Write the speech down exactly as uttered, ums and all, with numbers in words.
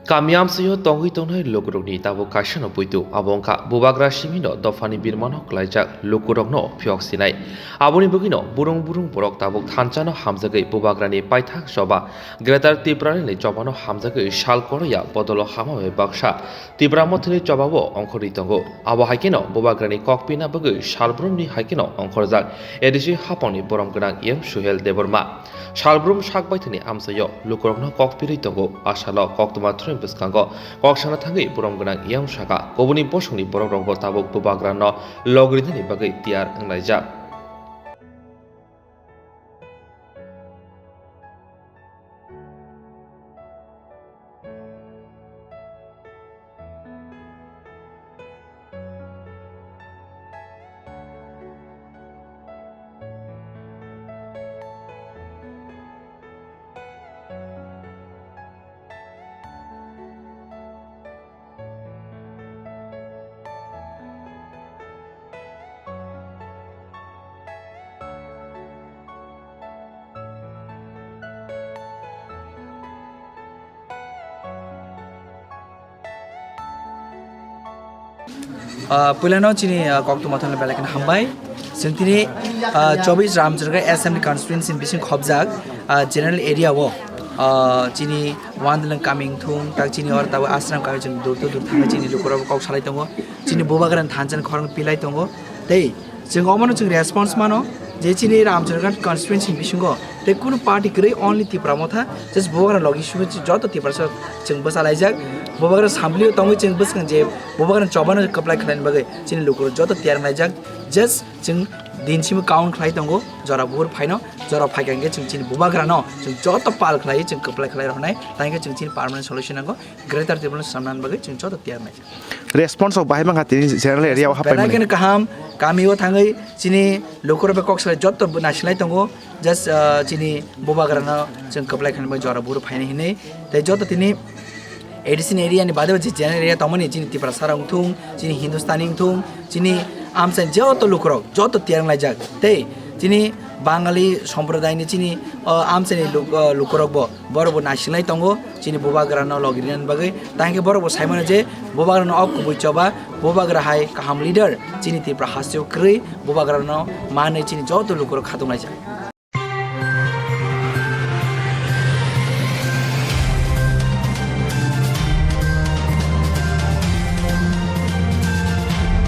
Kami amchaio tongwi tongnai lukurokni tabuk kaisano puitu, abo wngkha bubagra simino dophani birmano klaijak lukurokno phiyok sinai. Aboni bagwino burung burung borok tabuk thanchano hamjagwi bubagrani paithak choba Greater Tipralandni chobano hamjagwi sal koroya bodolo hama bai baksa Tipra Mothani chobao ongkhorwi tongo. Abo hai kheno bubagrani kok pina bagwi salbrumni hai kheno ongkhorjak A D C hapangni borom gwnang M Suhel Debbarma. Salbrum sak baithani amchaio lukurokno kok pirwi tongo. A salo koktwma throini bwskango kok sana thangwi borom gwnang M saka. Kubuni bosongni borokrokbo tabuk bubagrano logrinani bagwi tiyar wnglaijak. Ah, puilano chini, ah, koktwma thangna belai kheno hambai. Chwng tini, ah, chobis Ramchandra Assembly Constituency ni bising khobjak, ah, general area o, ah, chini Wandalang kami wngthung, tak chini oro tabuk Ashram kami chwng dur to dur thangwi chini lukurok kok salai tongo. Chini bubagrani thansa ni khorang pilai tongo. Tei chwng omono chwng response mano je chini Ramchandra constituency ni bisingo tei kunu party kwrwi, only Tipra Motha, just bubagra logi simi joto Tiprasa chwng bwchalaijak. Bubagra samplio tongwi chwng bwskang je bubagra chobano kwplai khlaini bagwi chini lukurok joto tiyar wnglaijak. Just chwng din simi count khlai tongo, jora buhur phaino, jora phaikha hwnkhe chwng chini bubagrano chwng joto pal khlaiwi chwng kwplai khlai rwnai, tangkhe chwng chini permanent solution nango. Greater Tipraland samnani bagwi chwng joto tiyar wnglaijak. Response rok bahai mankha tini general area o hapai belai mani. Kheno kaham, kami o thangwi chini lukurok bai kok salai joto bo naisingwlai tongo, just, ah, chini bubagrano chwng kwplai khlaini bagwi jora buhur phainai hinwi. Tei joto tini A D C ni area ni bade bo je general area tongmani chini Tiprasa rok wngthung, chini Hindustani wngthung, chini amchaini joto lukurok joto tiyar wnglaijak. Tei chini Bangali somprodayni chini, ah, amchaini luk-, ah, lukurokbo borokbo naisingwlai tongo chini bubagrano logrinani bagwi. Tangkhe borokbo saimano je bubagrano o kubui choba, bubagra hai kaham leader chini Tipra hasteo kwrwi, bubagrano manwi chini joto lukurok khatunglaijak.